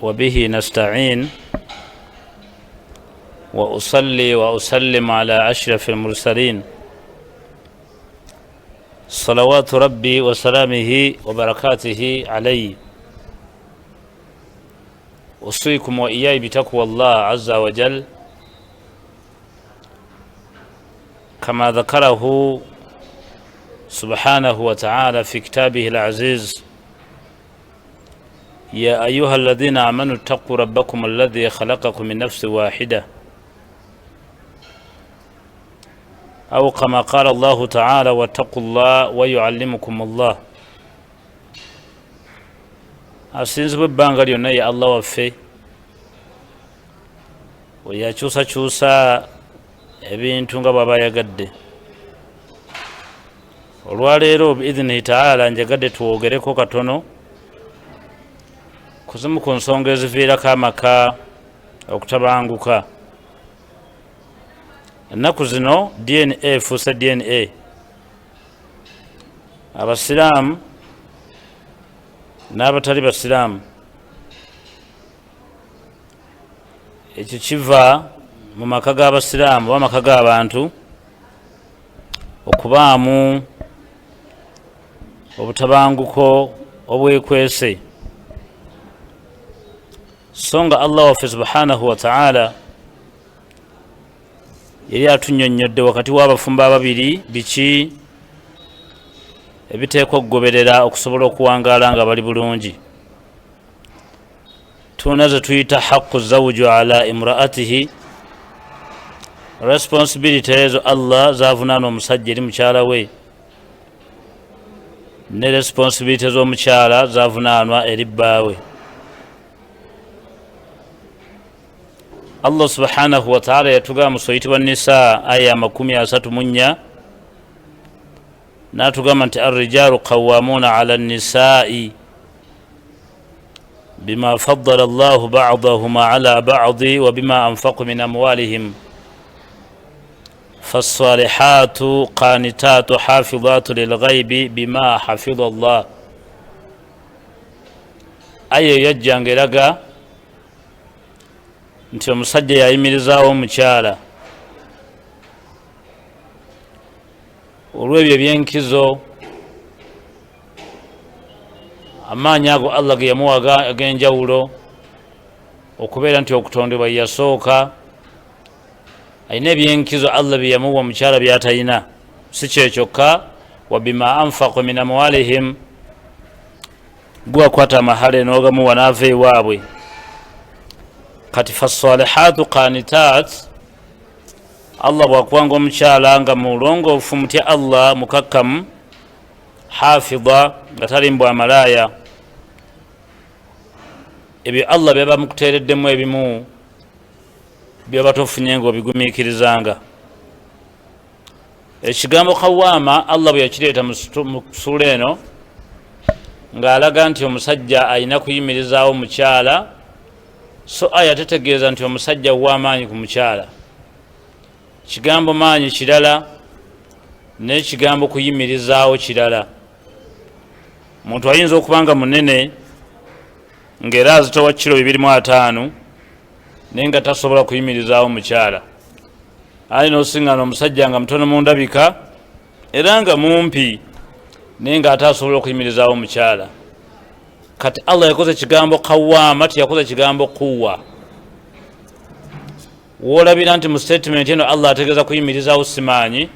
وبه نستعين وأصلي وأسلم على أشرف المرسلين صلوات ربي وسلامه وبركاته عليه. أوصيكم وإياي بتقوى الله عز وجل كما ذكره سبحانه وتعالى في كتابه العزيز: يا أيها الذين آمنوا اتقوا ربكم الذي خلقكم من نفس واحدة، أو كما قال الله تعالى: واتقوا الله ويعلمكم الله. Asinzibwa ebbanga lyonna ye Allah waffe, oyo akyusakyusa ebintu nga bwaba ayagadde. Olwaleero biidhinihi taala njagadde twogereko katono kuzimu ku nsonga eziviirako amaka okutabanguka. Ennaku zino DNA efuuse DNA. Abasiraamu n'abatali basiraamu, ekyo kiva mu maka g'abasiraamu oba amaka g'abantu okubaamu obutabanguko obwekwese, so nga Allah waffe subhanahu wataala yali atunyonnyodde wakati w'abafumbo ababiri biki ebiteekwa okugoberera okusobola okuwangaala nga bali bulungi. Tuna ze tuyita haqu zawuju ala imraatihi, responsibility ezo Allah zavunaana omusajja eri mukyala we, ne responsibility z'omukyala zavunaanwa eri bbaawe. Allah subhanahu wataala yatugamba mu sura Nisa aya 34, natugamba nti arrijalu qawamuna ala nisai bima faddala llahu badahuma ala badi wa bima anfaqu min amwalihim fassalihatu qanitatu hafidhatu lilghaibi bima hafidha llah. Aya eyo yajjanga eraga nti omusajja yayimirizaawo omukyala olw'ebyo ebyenkizo, amaanyi ago Allah ge yamuwa ag'enjawulo, okubeera nti okutondebwa yeyasooka, alina ebyenkizo Allah bye yamuwa omukyala byatalina. Si kyekyokka, wa bima anfaqu min amwalihim, gwakwata amahale n'ogamuwa n'ava ewaabwe. Kati fassalihatu qanitat, Allah bwakuwanga omukyala nga mulongoofu, mutya Allah, mukakkamu, hafidha, nga tali mbwa malaaya, ebyo Allah byaba mukuteereddemu ebimu byaba tofunye nga obigumiikirizanga. Ekigambo kawaama Allah bwe yakireeta mu suula eno ng'alaga nti omusajja alina kuyimirizaawo mukyala, so aya tetegeeza nti omusajja w'amaanyi ku mukyala. Kigambo maanyi kirala, n'ekigambo kuyimirizaawo kirala. Omuntu ayinza okuba nga munene ng'era azitowa kiro 250, naye nga tasobola kuyimirizaawo mukyala. Aye n'osiŋŋana omusajja nga mutono mu ndabika era nga mumpi, naye nga ate asobola okuyimirizaawo omukyala. Kati Allah yakoze ekigambo kawaama, teyakoze ekigambo kuwa. Woolabira nti mu statement eno Allah ategeeza kuyimirizaawo simaanyi.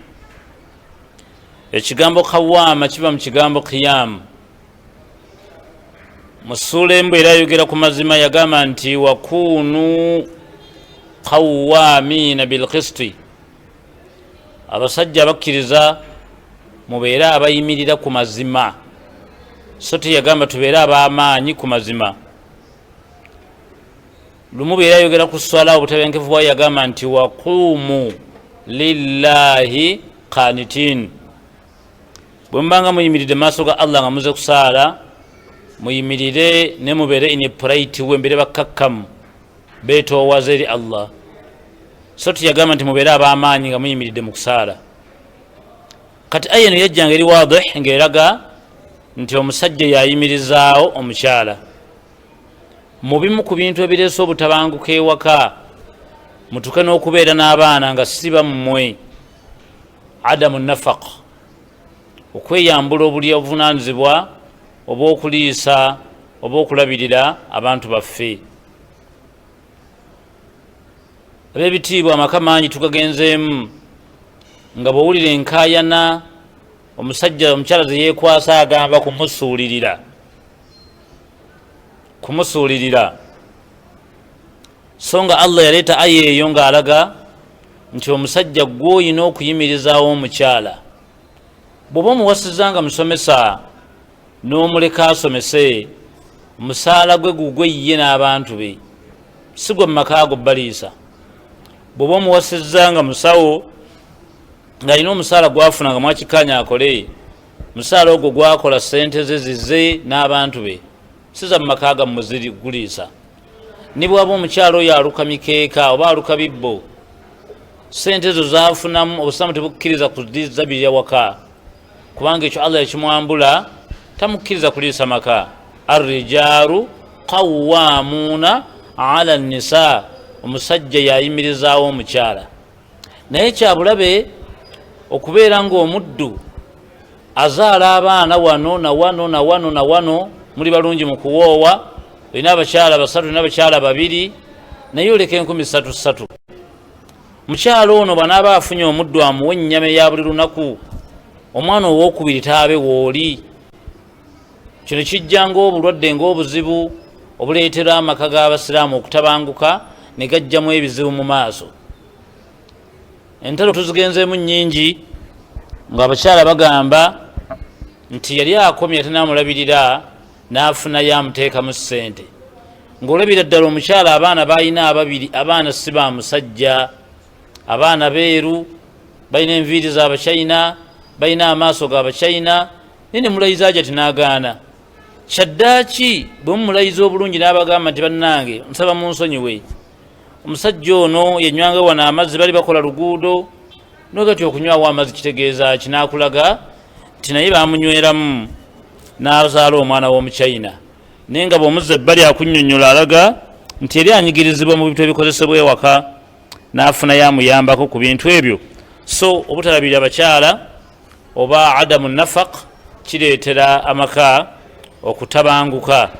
Ekigambo kawaama kiva mu kigambo kiyamu. Mu ssuula emu era ayogera ku mazima, yagamba nti wakuunu qawamiina bilkisti, abasajja abakkiriza mubeere abayimirira ku mazima, so teyagamba tubeere ab'amaanyi ku mazima. Lumu beera ayogera ku swala obutebenkevu bwayo, yagamba nti waquumu lillahi qanitin, bwe mubanga muyimiridde maaso ga Allah nga muze kusaala, muyimirire ne mubeere in polite we, mbeere bakkakkamu, betoowaza eri Allah. So teyagamba nti mubeere ab'amaanyi nga muyimiridde mu kusaala. Kati aya eno yajjanga eri wadih ng'eraga nti omusajja yayimirizaawo omukyala. Mu bimu ku bintu ebireese obutabanguko ewaka, mutuke n'okubeera n'abaana nga si bammwe, adamu nafaq, okweyambula obuli obuvunanyizibwa obw'okuliisa oba okulabirira abantu baffe. Ab'ebitiibwa, amaka mangi tugagenzeemu nga bw'owulira enkaayana omusajja omukyala zeyeekwasa agamba kumusuulirira, kumusuulirira. So nga Allah yaleeta aya eyo ng'alaga nti omusajja gwoyina okuyimirizaawo omukyala. Bw'oba omuwasiza nga musomesa n'omuleka asomese, omusaala gwe gugwe ye n'abantu be, si gwe mu maka ago baliisa. Bw'oba omuwasizza nga musawo ng'alina omusaala gwafuna nga mwakikkaanya akole, musaala ogwo gwakola sente ze zize n'abantu be, siza mu maka gammwe ziri guliisa. Ne bwaba omukyala oyo aluka mikeeka oba aluka bibbo, sente ezo zafunamu obusiraamu tebukkiriza kuzabirira waka, kubanga ekyo Allah yakimwambula, tamukkiriza kuliisa maka. Arrijaalu qawwamuuna ala nisa, omusajja yayimirizaawo omukyala. Naye kyabulabe okubeera ngaomuddu azaala abaana wano nawano nawano nawano, muli balungi mu kuwoowa, olina abakyala basatu, olina abakyala babiri, naye oleka 3,300. Mukyala ono bwanaaba afunye omuddu amuwa ennyama eya buli lunaku, omwana owokubiri taabe wooli. Kino kijja ngaobulwadde, ngaobuzibu obuleetera amaka g'abasiraamu okutabanguka ne gajjamu ebizibu mu maaso. Entalo tuzigenzeemu nnyingi ng'abakyala bagamba nti yali akomye ate n'amulabirira n'afunayo amuteekamu ssente, ng'olabira ddala omukyala abaana balina ababiri, abaana si ba musajja, abaana beeru, balina enviiri z'abachina, balina amaaso g'abachina, naye ne mulayiza aja tinaagaana. Kyaddaaki bwe mumulayiza obulungi n'abagamba nti bannange nsaba munsonyiwe, omusajja ono yenywanga wano amazzi, bali bakola luguudo, nogati okunywawo amazzi kitegeeza ki? N'akulaga nti naye bamunyweramu n'azaala omwana w'omuchina. Naye nga bw'omuzza ebbali akunnyonnyola alaga nti eri anyigirizibwa mu bintu ebikozesebwa ewaka, n'afunayo amuyambako ku bintu ebyo. So obutalabirira abakyala oba adamu nafaq kireetera amaka okutabanguka,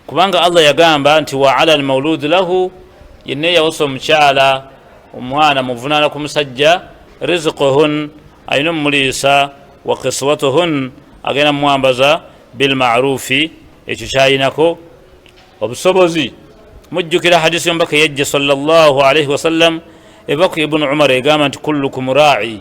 kubanga Allah yagamba nti wa ala almaulud lahu, yenna eyawasa omukyala omwana muvunaana ku musajja, rizquhun, alina omumuliisa, wa kiswatuhun, agenda mumwambaza, bilmarufi, ekyo kyayinako obusobozi. Mujjukira hadisi yomubaka eyajja sallallahu alaihi wasallam eva ku Ibunu Umar, egamba nti kullukum rai,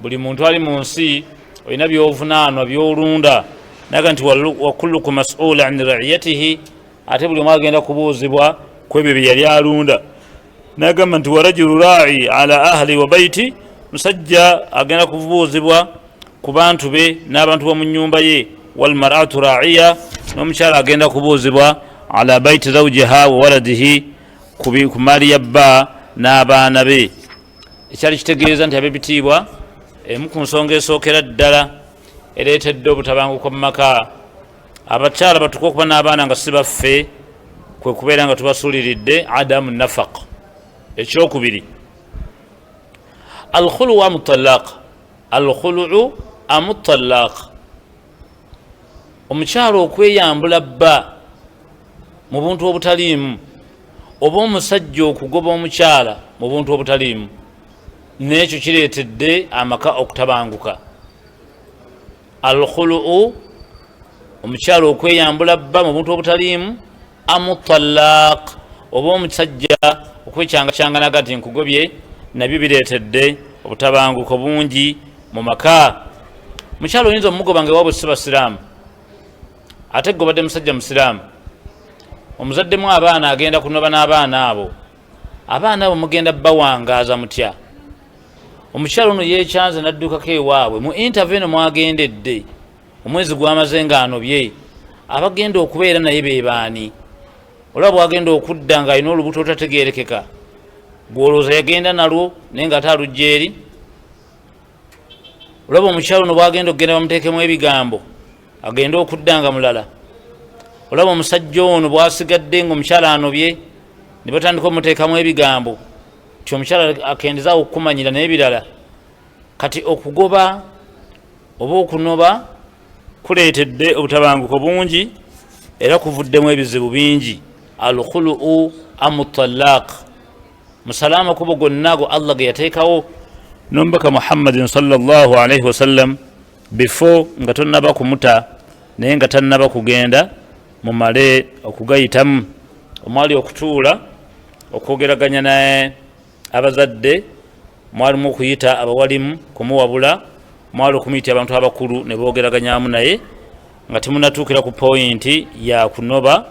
buli muntu ali mu nsi olina byovunaanwa byolunda. Naga nti wa kullukum masula an raiyatihi, ate buli omu agenda kubuuzibwa ku ebyo bye yali alunda. Nagamba nti warajulu rai ala ahli wa baiti, musajja agenda kubuuzibwa ku bantu be n'abantu bomu nyumba ye, walmaratu raiya, n'omukyala agenda kubuuzibwa ala baiti zaujiha wa waladihi, ku maali ya bba n'abaana be. Ekyali kitegeeza nti ab'ebitiibwa, emu ku nsonga esookera ddala ereetedde obutabanguko mu maka, abakyala batuke okuba n'abaana nga si baffe, kwe kubeera nga tubasuuliridde, adamu nafaq. Ekyokubiri, alkhuluu amutalaq, alkhuluu amutalaq, omukyala okweyambula bba mu buntu obutaliimu, oba omusajja okugoba omukyala mu buntu obutaliimu, n'ekyo kireetedde amaka okutabanguka. Alkhuluu, omukyala okweyambula bba mu buntu obutaliimu, amutalaq, oba omusajja okwekyangakyanganaga nti nkugobye, nabyo bireetedde obutabanguko bungi mu maka. Mukyala oyinza omugoba nga ewabwe si basiraamu, ate gwe obadde musajja musiraamu, omuzaddemu abaana, agenda kunoba n'abaana abo. Abaana abo mugenda bawangaaza mutya? Omukyala ono yekyanze naddukako ewaabwe mu interview eno mwagendedde omwezi gwamaze nga anobye, abagenda okubeera naye bebaani? Olaba bwagenda okudda nga alina olubuto olutategerekeka, gwolowooza yagenda nalwo, naye nga ate alujja eri. Olaba omukyalo ono bwagenda okugenda bamuteekemu ebigambo, agende okudda nga mulala. Olaba omusajja ono bwasigadde nga omukyala anobye, ne batandika omuteekamu ebigambo ti omukyala akendezaawo okukumanyira n'ebirala. Kati okugoba oba okunoba kuleetedde obutabanguko bungi era kuvuddemu ebizibu bingi. Alkhuluu amutalaq musale amakubo gonna ago Allah ge yateekawo n'omubaka Muhammadin sallallahu alaihi wasallam before nga tonnaba kumuta, naye nga tannaba kugenda, mumale okugayitamu, omwali okutuula okwogeraganya naye abazadde, mwalimu okuyita abawalimu kumuwabula, mwali okumuyita abantu abakulu ne boogeraganyaamu naye nga temunatuukira ku pointi yakunoba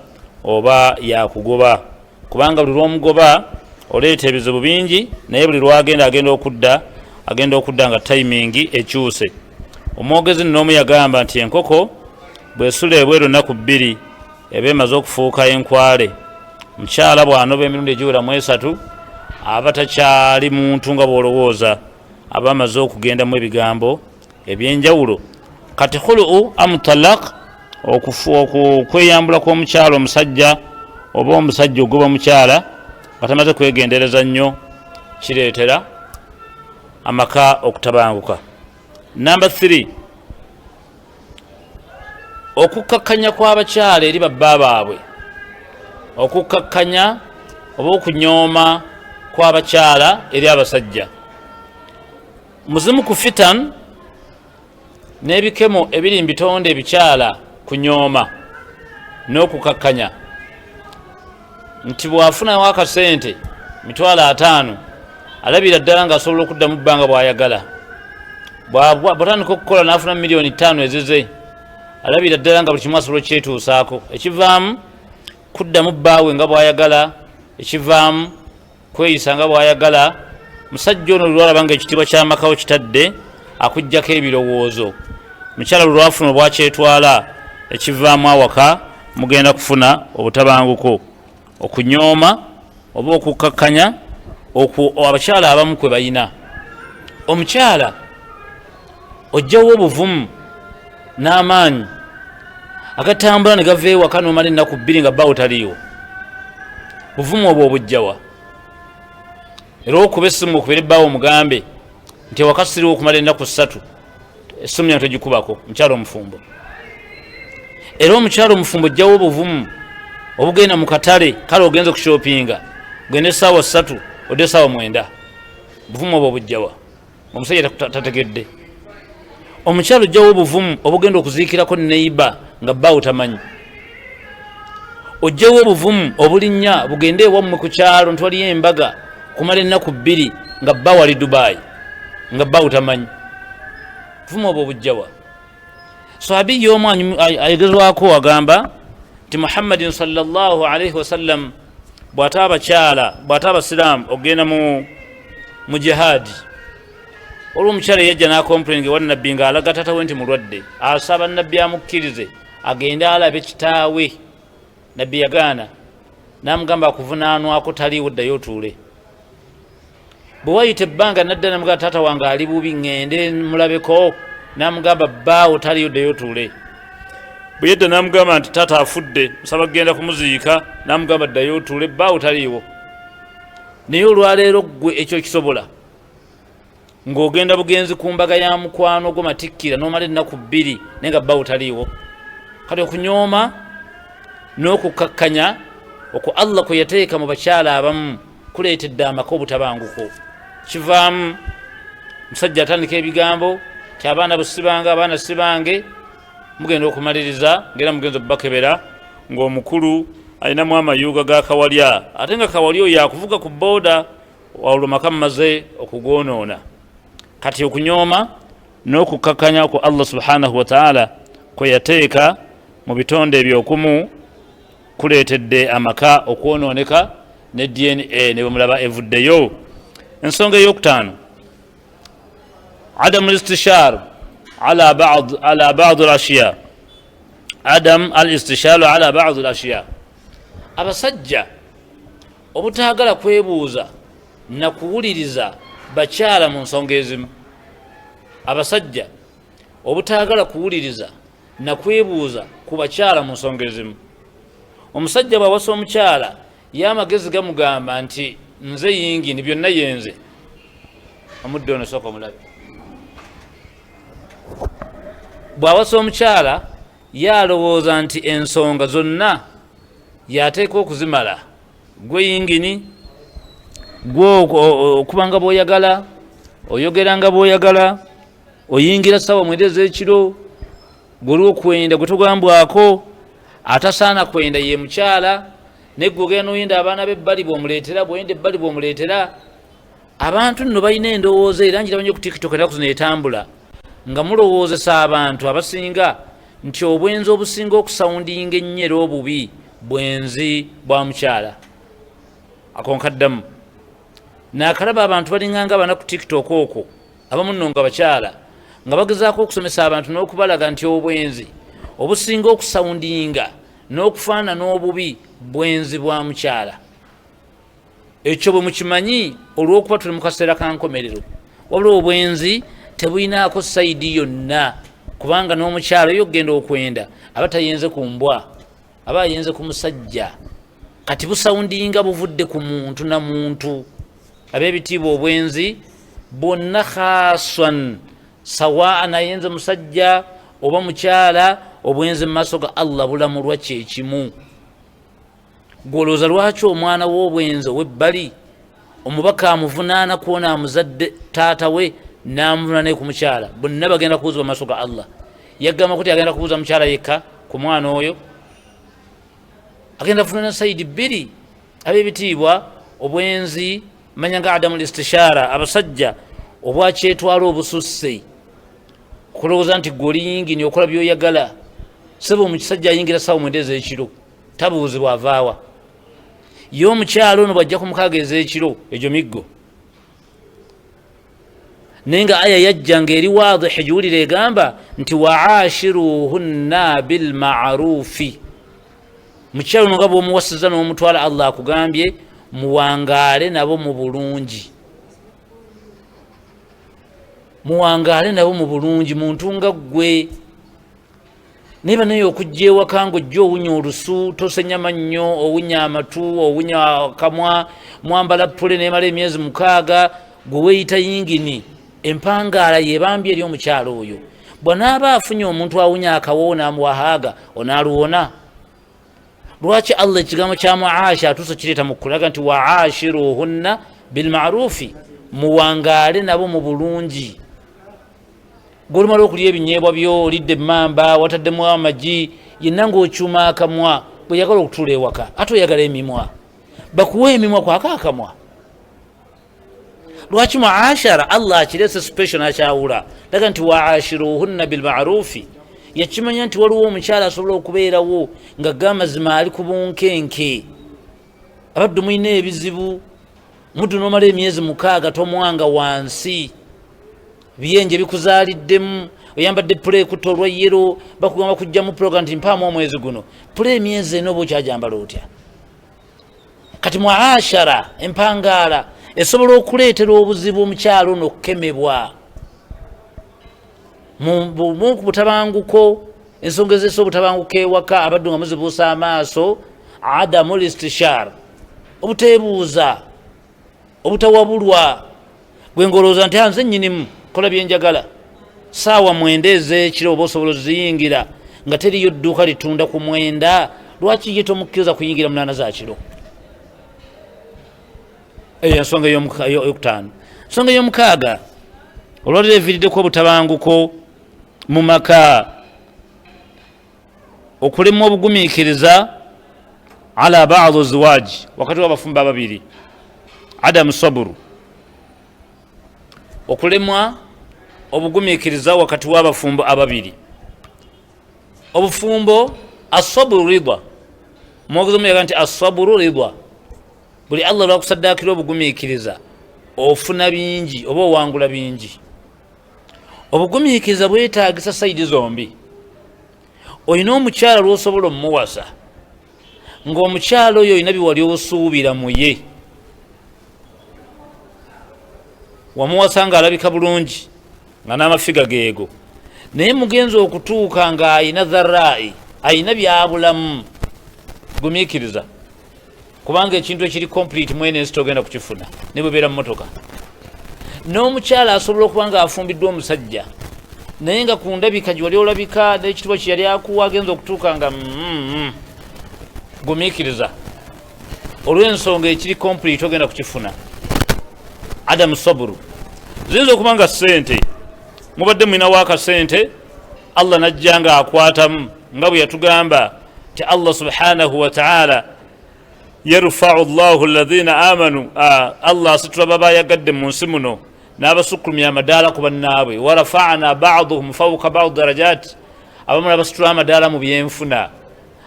oba yakugoba, kubanga buli lwomugoba oleeta ebizibu bingi, naye buli lwagenda agenda okudda, agenda okudda nga timing ekyuse. Omwogezi nno omu yagamba nti enkoko bwesula ebweru ennaku 2 eba emaze okufuuka enkwale. Mukyala bw'anoba emirundi egiwera mu 3 aba takyali muntu nga bw'olowooza, aba amaze okugendamu ebigambo ebyenjawulo. Kati khuluu amutalaq, okweyambula kw'omukyala omusajja oba omusajja ogoba mukyala nga tamaze kwegendereza nnyo, kireetera amaka okutabanguka. Namba 3, okukkakkanya kw'abakyala eri babba baabwe, okukkakkanya oba okunyooma kw'abakyala eri abasajja. Muzimu ku fitan n'ebikemo ebiri mu bitonde ebikyala kunyooma n'okukakkanya, nti bw'afunawo akasente 500,000 alabira ddala ng'asobola okuddamu bbanga bw'ayagala. Bw'atandika okukola n'afuna 5 miliyoni ezize, alabira ddala nga buli kimu asobola okyetuusaako. Ekivaamu kuddamu bbaawe nga bw'ayagala, ekivaamu kweyisa nga bw'ayagala. Musajja ono lwalaba nga ekitiibwa ky'amakawo kitadde, akugjako ebirowoozo. Mukyala lwafuna obwakyetwala, ekivaamu awaka mugenda kufuna obutabanguko. Okunyooma oba okukkakkanya abakyala abamu kwe balina, omukyala ojjawo obuvumu n'amaanyi agatambula ne gava ewaka nomala ennaku 2 nga bbaawo taliiwo. Buvumu obwo obujjawa? Era okuba essimu okubera ebbaawo omugambe nti ewaka siriwo okumala ennaku 3, essimu yange togikubako. Mukyala omufumbo, era omukyala omufumbo ojjawo obuvumu obugenda mu katale, kale ogenze kushopinga, ogende essaawa 3 odde essaawa 9. Buvumu obwo obujjawa? Omusajja tategedde. Omukyala ojjawo obuvumu obugenda okuziikirako neiba nga bbaawo tamanyi. Ojjawo obuvumu obulinnya bugende ewammwe ku kyalo nti waliyo embaga kumala ennaku 2 nga bbaawo ali Dubayi nga bbaawo tamanyi. Buvumu obwo obujjawa? Sahabiyi omu ayogezwako agamba nti Muhammadin sallallahu alaihi wasallam bw'ate abakyala, bw'ate abasiraamu okugenda mu jihaadi, olwo omukyala eyajja n'acomplaininga ewa Nabbi ng'alaga tatawe nti mulwadde, asaba Nabbi amukkirize agende alabe kitaawe. Nabbi yagaana n'amugamba akuvunaanwako taliiwo, ddayo otuule. Bwe wayita ebbanga nadda namugamba, taata wange ali bubi, ŋŋende mulabeko? N'amugamba, bbaawo taliyo, ddayo otuule. Bwe yedda n'amugamba nti taata afudde, nsaba kugenda kumuziika. N'amugamba, ddayo otuule, bbaawo taliiwo. Naye olwaleero ggwe ekyo kisobola ng'ogenda bugenzi ku mbaga ya mukwano gwo matikkira n'omala ennaku 2 naye nga bbaawo taliiwo. Kati okunyooma n'okukkakkanya okwo Allah kwe yateeka mu bakyala abamu kuleetedde amaka obutabanguko. Kivaamu musajja atandika ebigambo ti abaana bwesibange, abaana sibange. Mugenda okumaliriza ngaera mugenza okubakebera ng'omukulu alinamu amayuuga ga kawalya, ate nga kawalya oyo akuvuga ku booda, olwo maka mumaze okugwonoona. Kati okunyooma n'okukkakkanya ku Allah subhanahu wataala kwe yateeka mu bitonde ebyokumu kuleetedde amaka okwonooneka ne DNA ne bwemulaba evuddeyo. Ensonga eyokutaano, adamu listishar ala badi lashiya, adam al istisharu ala badi lashiya, abasajja obutaagala kwebuuza nakuwuliriza bakyala mu nsonga ezimu, abasajja obutaagala kuwuliriza nakwebuuza ku bakyala mu nsonga ezimu. Omusajja bwawasa omukyala, ye amagezi gamugamba nti nze yingini byonna, yenze omudde ono. Sooka omulabe. Bw'awasa omukyala, ye alowooza nti ensonga zonna yateeka okuzimala. Gwe yingini, gwe okubanga bwoyagala, oyogeranga bwoyagala, oyingira sawa 9 ez'ekiro, gwe okwenda gwe togambwako. Atasaana kwenda ye mukyala, naye gwe ogenda noyenda abaana b'ebbali bwomuleetera, bwenda ebbali bwomuleetera. Abantu nno balina endowooza, era njiraba nyo ku TikTok enaku zino etambula, nga mulowoozesa abantu abasinga nti obwenzi obusinga okusawundinga ennyo era obubi bwenzi bwa mukyala. Akonkaddamu nakalaba abantu balinganga abana ku TikTok okwo, abamu nno nga bakyala, nga bagezaako okusomesa abantu n'okubalaga nti obwenzi obusinga okusawundinga n'okufaanana obubi bwenzi bwa mukyala. Ekyo bwe mukimanyi, olw'okuba tuli mu kaseera ka nkomerero, wabula obwenzi tebulinaako side yonna, kubanga n'omukyala oyo okugenda okwenda aba tayenze ku mbwa, aba ayenze ku musajja. Kati busawundinga buvudde ku muntu na muntu. Ab'ebitiibwa, obwenzi bwonna khaswan sawaan ayenze musajja oba mukyala, obwenzi mu maaso ga Allah bulamulwa kyekimu. Gwolowooza lwaki omwana w'obwenzi ow'ebbali omubaka amuvunaana kwona amuzadde taata we, n'amuvunaana naye ku mukyala? Bonna bagenda kubuuzibwa mu maaso ga Allah. Yagamba kuti agenda kubuuza mukyala yekka ku mwana oyo? Agenda kuvunaana side bbiri. Ab'ebitiibwa, obwenzi manya nga adamu listishaara, abasajja obwakyetwala obususse, kulowooza nti gwe oli yingini, okola byoyagala. Sebe, omukisajja ayingira sawa 9 ez'ekiro, tabuuzibwa avaawa. Ye omukyalo ono bwajja ku 6 ez'ekiro, egyo miggo. Naye nga aya yajja nga eri wadih, egiwulira, egamba nti waashiruhunna bilmarufi. Mukyalo ono nga bwomuwasiza n'omutwala, Allah akugambye muwangaale nabo mu bulungi, muwangaale nabo mu bulungi. Muntu nga ggwe, naye banaye okujja ewaka nga ojja owunya olusu, tosenya mannyo, owunya amatu, owunya kamwa, mwambala pule nemala emyezi 6, gwe weeyita yingini. Empangaala yebambi eri omukyalo oyo. Bwanaaba afunye omuntu awunya akawoowo namuwahaaga, onaaluwona. Lwaki Allah ekigambo kya muasha atuuse kireeta mu kulaga nti waashiruhunna bilmarufi, muwangaale nabo mu bulungi? Gweolumala okulya ebinyeebwa byo, olidde emmamba, wataddemu amagi, yenna ngaokyuma akamwa, bweyagala okutuula ewaka, ate oyagala emimwa, bakuwa emimwa kwako akamwa. Lwaki muashara Allah akirese special nakyawula, laga nti waashiruhunna bilmarufi? Yakimanya nti waliwo omukyala asobola okubeerawo nga gamazima ali ku bunkenke. Abaddu mulina ebizibu, muddu nomala emyezi 6 tomwanga wansi, byenje bikuzaaliddemu, oyambadde pule ekutta olwa yero, bakugamba kujjamu program nti mpaamu omwezi guno pule, emyezi ena oba okyajambala otya? Kati muashara, empangaala esobola okuleetera obuzibu omukyalo ono okukemebwa ku butabanguko. Ensonga ezesa obutabanguko ewaka, abaddu nga muzibuusa amaaso, adamu listishar, obuteebuuza, obutawabulwa. Gwe ngaolowooza nti anze nyinimu, kola byenjagala, saawa 9 ez'ekiro oba osobola oziyingira nga teriyo dduuka litunda ku 9, lwaki ye tomukkiriza kuyingira 8 za kiro? Eyo ensonga eyokutaano. Ensonga ey'omukaaga olwaliro eviiriddeko obutabanguko mu maka, okulemwa obugumiikiriza ala badi ziwaji, wakati w'abafumbo ababiri, adamu saburu, okulemwa obugumiikiriza wakati w'abafumbo ababiri. Obufumbo, asaburu ridwa, mwogezi omuyaga nti asaburu ridwa. Buli Allah lwakusaddaakira obugumiikiriza, ofuna bingi oba owangula bingi. Obugumiikiriza bwetagisa side zombi. Olina omukyala lwosobola omuwasa, ng'omukyala oyo olina biwali osuubira muye. Wamuwasa ng'alabika bulungi, nga n'amafiga geego, naye mugenzi okutuuka ng'ayina dharai, ayina byabulamu. Gumiikiriza, kubanga ekintu ekiri complete mwene ensi togenda kukifuna, ne bwebeera mumotoka. N'omukyala asobola okuba nga afumbiddwa omusajja, naye nga ku ndabika gyewali olabika n'ekitibwa kyeyali akuwa, agenza okutuuka nga Gumiikiriza, olw'ensonga ekiri complete ogenda kukifuna. Adamu saburu. Ziyinza okuba nga sente, mubadde mulinawo akasente, Allah najja nga akwatamu, nga bwe yatugamba nti Allah subhanahu wataala yarfau llahu alladhina amanu, Allah asitula babayagadde mu nsi muno n'abasukkulumya amadaala ku bannaabwe. Warafana baduhum fauka badu darajat, abamu nabasitula amadaala mu byenfuna,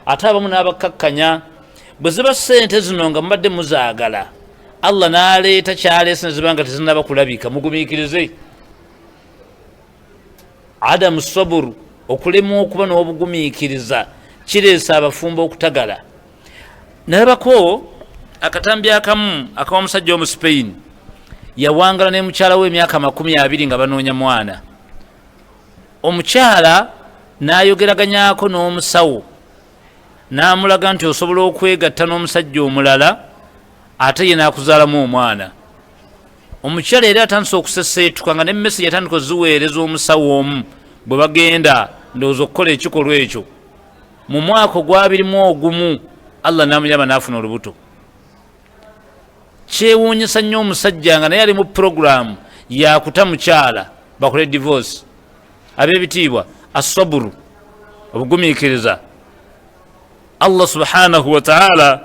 ate abamu n'abakkakkanya. Bwe ziba sente zino nga mubadde muzaagala, Allah n'aleeta kyaleese neziba nga tezinaba kulabika, mugumiikirize. Adamu saburu, okulemwa okuba n'obugumiikiriza kireesa abafumbo okutagala. Nalabako akatambi akamu akawa omusajja omu Spain, yawangala ne mukyala we emyaka 20 nga banoonya mwana. Omukyala n'ayogeraganyako n'omusawo, n'amulaga nti osobola okwegatta n'omusajja omulala ate ye n'akuzaalamu omwana. Omukyala era atandise okuseseetuka nga ne message atandika oziweereza omusawo omu bwe bagenda ndowooza okukola ekikolwa ekyo. Mu mwaka ogwabirimu ogumu Allah n'amuyamba n'afuna olubuto. Kyewuunyisa nnyo omusajja nga naye ali mu puroguramu yakuta mukyala bakole divorce. Ab'ebitiibwa, asaburu, obugumiikiriza. Allah subhanahu wataala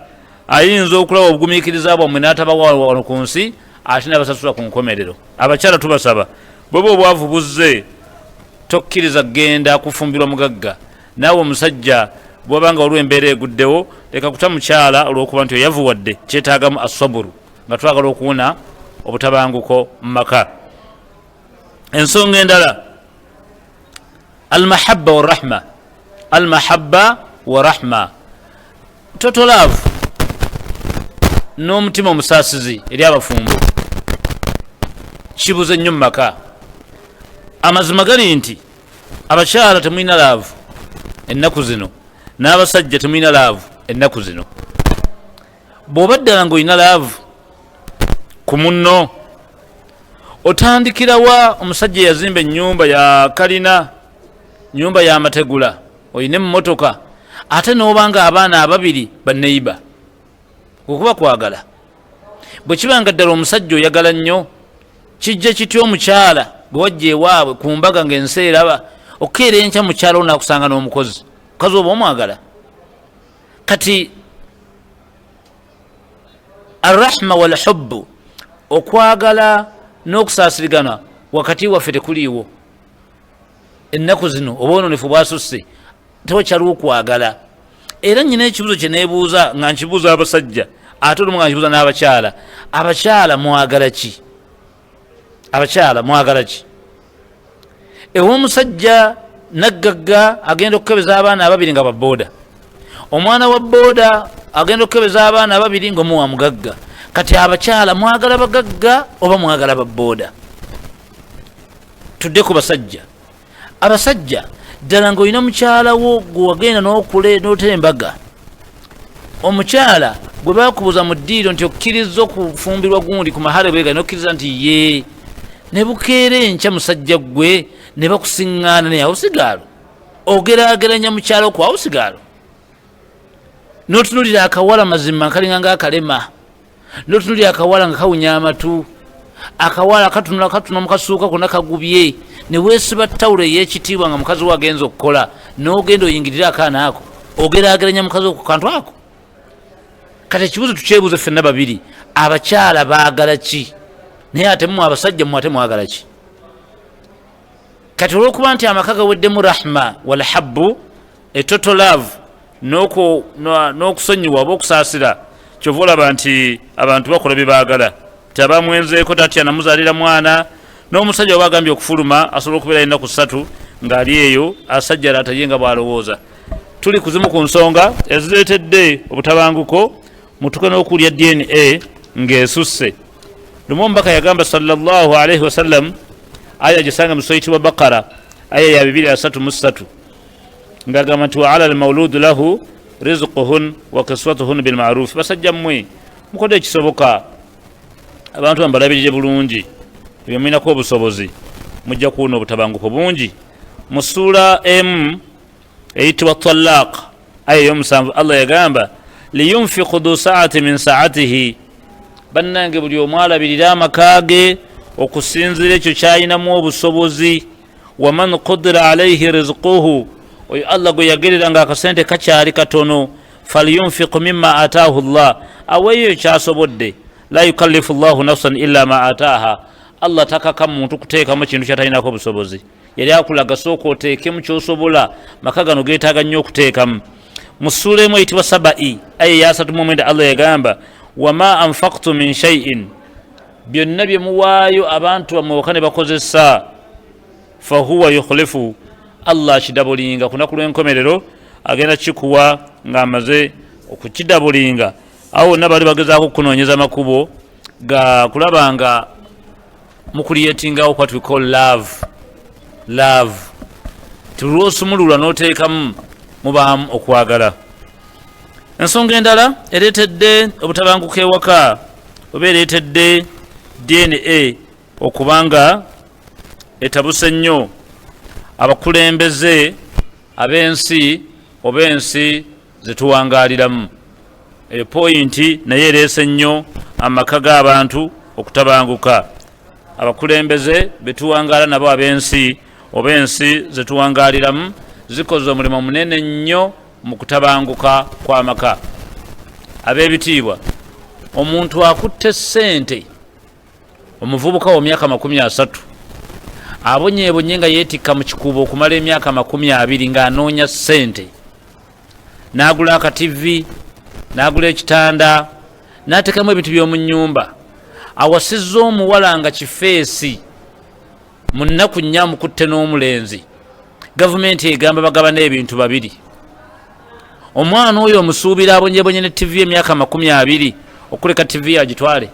ayinza okulaba obugumiikiriza bwammwe n'atabawa wano ku nsi, ate nabasasula ku nkomerero. Abakyala tubasaba, bweba obwavu buzze, tokkiriza kugenda kufumbirwa mugagga. Naawe omusajja bwaba nga waliwo embeera eguddewo, leka kuta mukyala olwokuba nti oyavuwadde. Kyetaagamu asaburu nga twagala okuwona obutabanguko mu maka. Ensonga endala, almahabba warahma, almahabba wa rahma, total love n'omutima omusaasizi eri abafumbo kibuze nnyo mu maka. Amazima gali nti abakyala temulina love ennaku zino, n'abasajja temulina love ennaku zino. Bw'oba ddala ng'olina love ku munno, otandikirawa? Omusajja eyazimba ennyumba ya kalina, nyumba ya mategula, olina emmotoka, ate n'oba nga abaana ababiri baneiba, okuba kwagala. Bwe kiba nga ddala omusajja oyagala nnyo, kijja kitya omukyala gwe wajja ewaabwe ku mbaga ng'ensi eraba, okukeera enkya mukyala wo nakusanga n'omukozi mukazi oba omwagala? Kati arrahma walhubbu, okwagala n'okusaasirigana wakati waffe tekuliiwo ennaku zino. Obwononefu bwasusse, tewakyaliwo kwagala. Era nyina ekibuzo kyenebuuza, nga nkibuuza abasajja, ate olumu nga nkibuuza n'abakyala: abakyala mwagala ki? Abakyala mwagala ki? Ew'omusajja naggagga agenda okukebeza abaana ababiri nga babooda, omwana wa booda agenda okukebeza abaana ababiri nga omuwa mugagga. Kati abakyala mwagala bagagga oba mwagala babooda? Tudde ku basajja. Abasajja, ddala ngaolina mukyala wo gwe wagenda n'otera embaga, omukyala gwe bakubuuza mu ddiiro nti okkiriza okufumbirwa gundi ku mahare bwega, nokkiriza nti ye, ne bukeera enkya musajja gwe ne bakusiŋŋaana naye awusigaalo, ogerageranya mukyalo ku awusigaalo, notunulira akawala, mazima kalinga nga akalema, notunulira akawala nga kawunya amatu, akawala katunula katuna mukasuuka kona kagubye, neweesiba tawulo ey'ekitiibwa nga mukazi we agenza okukola, n'ogenda oyingirire akaana ako, ogerageranya mukazi ku kantu ako. Kati ekibuzo tukyebuuze ffenna babiri: abakyala baagala ki? Naye ate mumwe abasajja, mwe ate mwagala ki? Kati olwokuba nti amaka gaweddemu rahma walhabbu, etotal love n'okusonyiwa oba okusaasira, kyova olaba nti abantu bakola bye baagala. Ti abamwenzeeko tatya namuzaalira mwana, n'omusajja oba agambye okufuluma asobola okubeera ennaku 3 ng'ali eyo asajjala ataye nga bw'alowooza. Tuli kuzimu ku nsonga ezireetedde obutabanguko, mutuke n'okulya DNA ng'esusse. Lumu omubaka yagamba sallallahu alaihi wasallam, aya gisanga mu sura Bakara, aya ya 233, ng'agamba nti wa ala almauludu lahu Rizquhun wa kiswatuhun bilmaruf. Basajja mmwe, mukole ekisoboka abantu bambalabirire bulungi. Ebyo mulinako obusobozi, mujja kuwona obutabanguko bungi. Mu ssuula emu eyitibwa Talaq, aya eyomusanvu, Allah yagamba liyunfiku dhu saati min saatihi. Bannange, buli omu alabirire amaka ge okusinziira ekyo kyayinamu obusobozi. Waman qudira alaihi rizquhu, oyo Allah gwe yagerera nga akasente kakyali katono, falyunfiku mima ataahu llah, aweeyo kyasobodde. La yukallifu llahu nafsan illa ma ataaha. Allah takaka muntu kuteekamu kintu kyatalinako obusobozi. Yali akulaga sooka oteekemu kyosobola. Maka gano getaaga nnyo okuteekamu. Mu ssuula emu eyitibwa Sabai, aya eyasatu mu 9, Allah yagamba wama anfaktu min shaiin, byonna bye muwaayo abantu bammwe waka ne bakozesa, fahuwa yukhlifu, Allah akidabulinga. Ku lunaku lw'enkomerero agenda kikuwa ng'amaze okukidabulinga. Awo wonna bali bagezaako okunoonyeza amakubo ga kulaba nga mucreatingawo what we call love. Love tilwosumululwa n'oteekamu, mubaamu okwagala. Ensonga endala ereetedde obutabanguko ewaka oba ereetedde DNA okubanga etabuse nnyo, abakulembeze ab'ensi oba ensi zetuwangaaliramu. Epoint naye ereese nnyo amaka g'abantu okutabanguka. Abakulembeze betuwangaala nabo ab'ensi oba ensi zetuwangaaliramu zikoze omulimu munene nnyo mu kutabanguka kw'amaka. Ab'ebitiibwa, omuntu akutte ssente, omuvubuka wa myaka 30 abonyeebonye nga yeetikka mu kikuubo okumala emyaka 20 ng'anoonya ssente, n'agula akativi, n'agula ekitanda, n'ateekamu ebintu by'omu nnyumba, awasizza omuwala nga kifeesi, mu nnaku 4 amukutte n'omulenzi. Gavumenti egamba bagabana ebintu babiri. Omwana oyo omusuubira abonyebonye ne tivi emyaka 20 okuleka tivi agitwale?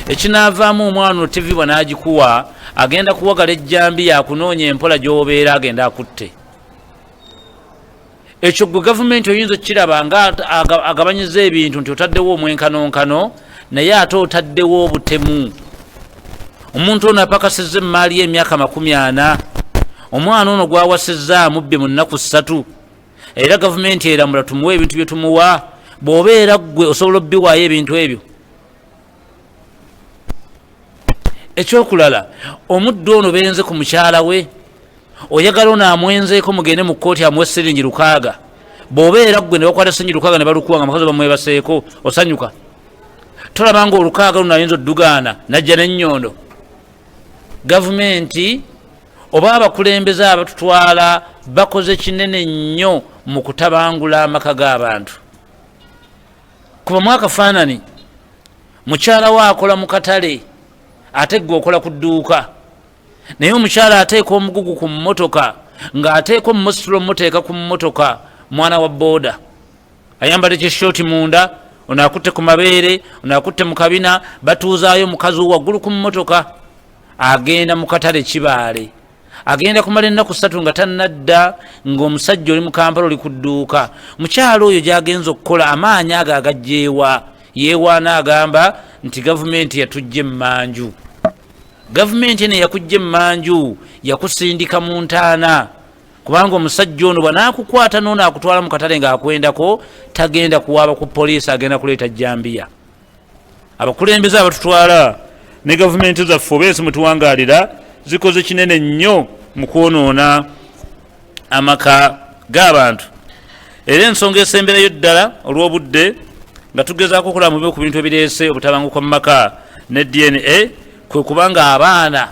Ekinaavaamu, omwana ono tivi bwanaagikuwa agenda kuwagala ejjambi, yakunoonya empola gyobeera, agenda akutte. Ekyo gwe gavumenti oyinza okukiraba nga agabanyiza ebintu nti otaddewo omwenkanonkano, naye ate otaddewo obutemu. Omuntu ono apakasizza emaali ye emyaka 40, omwana ono gwawasizza amubbye mu nnaku 3, era gavumenti eramula tumuwe ebintu byetumuwa. Bw'obeera ggwe, osobola obbiwaayo ebintu ebyo? Ekyokulala, omuddu ono benze ku mukyala we, oyagala ono amwenzeeko mugende mu kooti amuwe siringi 6? Bw'obeera ggwe ne bakwata siringi 6 ne balukuwa nga mukazi bamwebaseeko, osanyuka? Tolaba nga olukaaga luno ayinza oddugaana najja n'ennyondo? Gavumenti oba abakulembeze abatutwala bakoze kinene nnyo mu kutabangula amaka g'abantu. Kubamu akafaanani, mukyala we akola mu katale, ate gwe okola ku dduuka, naye omukyala ateeka omugugu ku mmotoka, ng'ateeka omumusitula, omuteeka ku mmotoka, mwana wa booda ayambadde kyeshooti munda, ono akutte ku mabeere, ono akutte mu kabina, batuuzaayo omukazi waggulu ku mmotoka, agenda mu katale Kibaale, agenda kumala ennaku 3 nga tannadda, ng'omusajja oli mu Kampala, oli ku dduuka. Mukyalo oyo gyagenza okukola, amaanyi ago agajjeewa? Yeewaana, agamba nti gavumenti yatujja emmanju. Gavumenti eno yakujja emmanju, yakusindika mu ntaana, kubanga omusajja ono bwanaakukwata noono akutwala mu katale ng'akwendako, tagenda kuwaaba ku poliisi, agenda kuleeta jambiya. Abakulembeze abatutwala ne gavumenti zaffe oba ensi mwetuwangaalira zikoze kinene nnyo mu kwonoona amaka g'abantu. Era ensonga esemberayo ddala olw'obudde, nga tugezaako okulaba mubimu ku bintu ebireese obutabanguko mu maka ne DNA, kwe kubanga abaana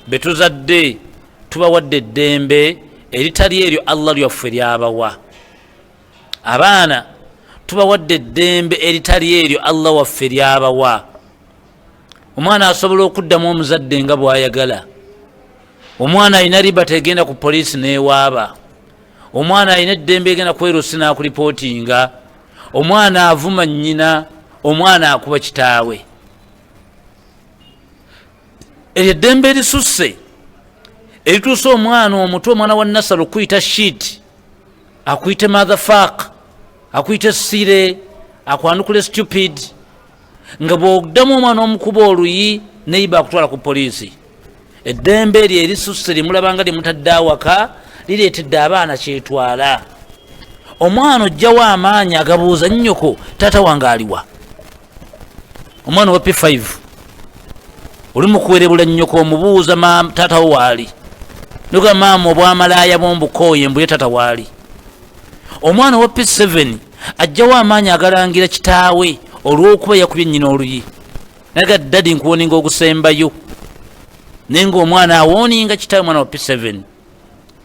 betuzadde tubawadde eddembe eritali eryo Allah lyaffe lyabawa. Abaana tubawadde eddembe eritali eryo Allah waffe lyabawa. Omwana asobola okuddamu omuzadde nga bwayagala. Omwana alina riba tegenda ku poliisi newaaba. Omwana alina eddembe egenda kwerusi nakuripootinga. Omwana avuma nnyina, omwana akuba kitaawe. Eryo eddembe erisusse erituusa omwana omuto, omwana wa nursery, okuyita shit, akuyite motherfuck. Akuyita sire, akwanukule stupid, nga bwoddamu omwana omukuba oluyi neiba akutwala ku poliisi. Eddembe eryo erisusse lyemulabanga lyemutadde awaka lireetedde abaana kyetwala. Omwana ojjawo amaanyi agabuuza nnyoko taata wange aliwa. Omwana wa P5 oli mukuwerebula nnyoko, omubuuza taata wo waali, noga maama obwamalaaya bwombukooye mbuye taata waali. Omwana wa P7 ajjawo amaanyi agalangira kitaawe olw'okuba yakubye nnyina oluyi, naga daddy nkuwoninga ogusembayo, naye nga omwana awoninga kitaawe, omwana wa P7.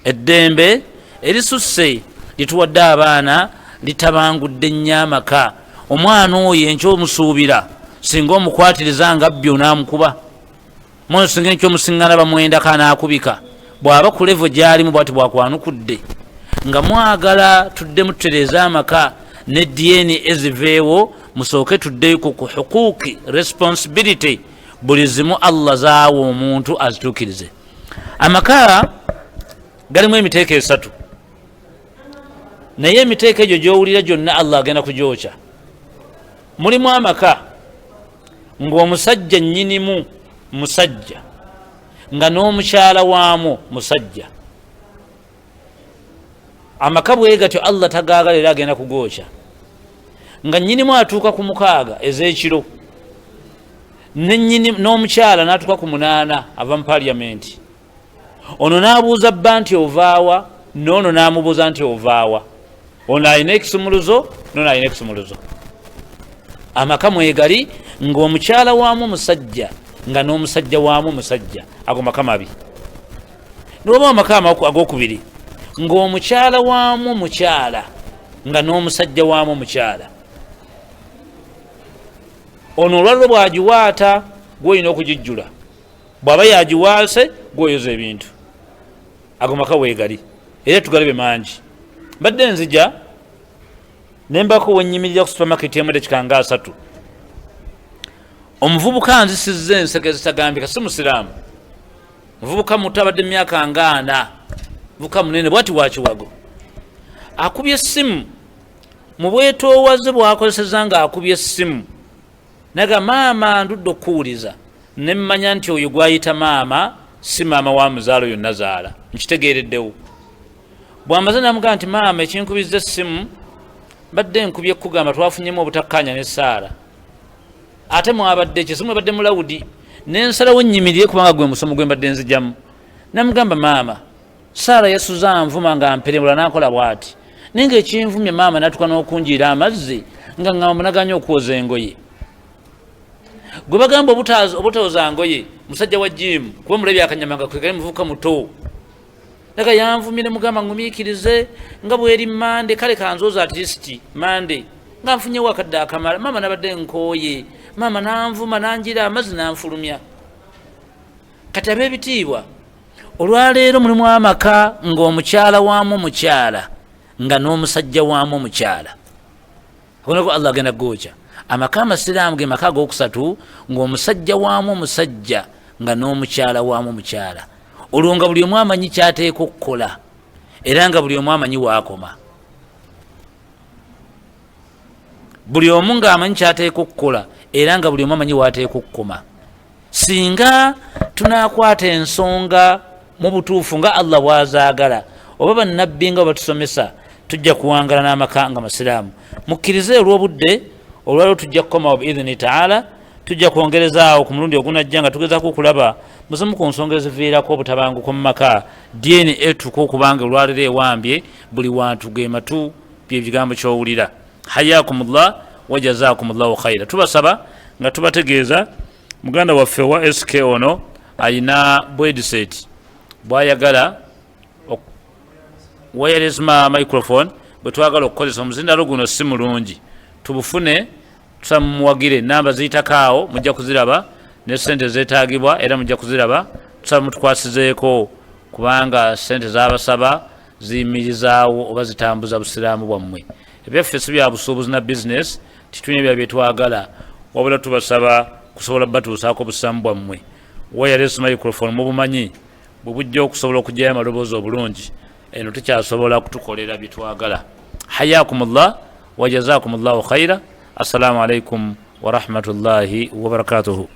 Eddembe erisusse lituwadde abaana litabangudde nnyo amaka. Omwana oyo enkya omusuubira singa omukwatiriza nga bbyo n'amukuba. Omwana singa enkya omusiŋŋana bamwendako anaakubika, bw'aba ku level gy'alimu bwati bwakwanukudde. Nga mwagala tuddemu tutereeze amaka ne DNA eziveewo, musooke tuddeyo ku hukuuki, responsibility buli zimu Allah zaawa omuntu azituukirize. Amaka galimu emiteeko esatu, naye emiteeko egyo gyowulira gyonna Allah agenda kugyokya. Mulimu amaka ng'omusajja nnyinimu musajja, nga n'omukyala waamwo musajja. Amaka bwe gatyo Allah tagaagala era agenda kugookya. Nga nnyinimu atuuka ku 6 ez'ekiro, n'omukyala n'atuuka ku 8 ava mu paliyamenti. Ono n'abuuza bba nti ovaawa, n'ono n'amubuuza nti ovaawa. Ono alina ekisumuluzo, n'ono alina ekisumuluzo. Amaka mwegali ng'omukyala waamu musajja, nga n'omusajja waamu musajja. Ago maka mabi. Niwaba amaka agokubiri ng'omukyala waamu mukyala, nga n'omusajja waamu mukyala. Ono olwaliro bw'agiwaata gw'olina okugijjula, bw'aba yagiwaase gw'oyoza ebintu. Ago maka weegali era tugalabe mangi. Mbadde nzija nembako wenyimirira ku supermarket emu edakika nga 3, omuvubuka nzisizza enseko ezitagambika. Si musiraamu, muvubuka muto, abadde emyaka nga 40, muvubuka munene bwati wakiwago. Akubye essimu mu bwetoowaze bwakozeseza nga akubye essimu naga maama ndudde okukuwuliza, nemmanya nti oyo gwayita maama si maama wa muzaalo yonna zaala, nkitegeereddewo. Bwamaze namugamba nti maama ekinkubizza essimu mbadde nkubye kugamba twafunyemu obutakkaanya ne Saara, ate mwabadde ki simu ebadde mulawudi, nensalawo nnyimirire kubanga gwe musomo gwe mbadde nzijamu. Namugamba maama Saara yasuza nvuma nga mperemula nankola bwati, naye nga ekinvumye maama natuka n'okunjiira amazzi nga ŋŋamba munaganya okwoza engoye. Gwe bagamba obutooza ngoye musajja wa jimu, kuba mulabye akanyama nga kwekali, muvubuka muto. Naga yanvumye ne mugamba ngumiikirize nga bweri Mande, kale kanzooza at least Mande nga nfunyewo akadde akamala. Maama nabadde nkooye, maama nanvuma nanjira amazzi nanfulumya. Kati ab'ebitiibwa, olwaleero mulimu amaka ng'omukyala waamu mukyala, nga n'omusajja waamu mukyala. Agonako Allah agenda gookya. Amaka amasiraamu ge maka agokusatu ng'omusajja waamu omusajja, nga n'omukyala waamu mukyala. Olwo nga buli omu amanyi kyateeka okukola, era nga buli omu amanyi waakoma. Buli omu ng'amanyi kyateeka okukola, era nga buli omu amanyi waateeka okukoma. Singa tunakwata ensonga mu butuufu nga Allah bw'azaagala oba bannabbi nga batusomesa, tujja kuwangala n'amaka nga masiraamu. Mukkirize olw'obudde olwaliwo tujja kukomawo biidhini taala, tujja kwongerezaawo ku mulundi ogunajja nga tugezaako okulaba muzimu ku nsonga eziviirako obutabanguko mu maka. DNA etuuka okubanga olwaliro ewambye buli wantu, ge matu byebigambo kyowulira. Hayakumullah wa jazakumullahu khaira. Tubasaba nga tubategeeza muganda waffe wa SK ono ayina bwediset bwayagala wireless microphone bwe twagala okukozesa. Omuzindalo guno si mulungi, tubufune, tusaba mumuwagire. Namba ziyitako awo mujja kuziraba, ne sente zetagibwa era mujja kuziraba. Tusaba mutukwasizeeko kubanga sente zabasaba ziyimirizaawo oba zitambuza busiraamu bwammwe. Ebyaffe si bya busuubuzi na bizinesi, titulina ebya byetwagala, wabula tubasaba kusobola batuusaako busiraamu bwammwe. Wireless microphone mubumanyi bwe bujja okusobola okugyayo amaloboozi obulungi, eno tukyasobola kutukolera byetwagala. Hayakumullah. Wajazakum llahu khaira. Assalamu alaikum warahmatullahi wabarakatuhu.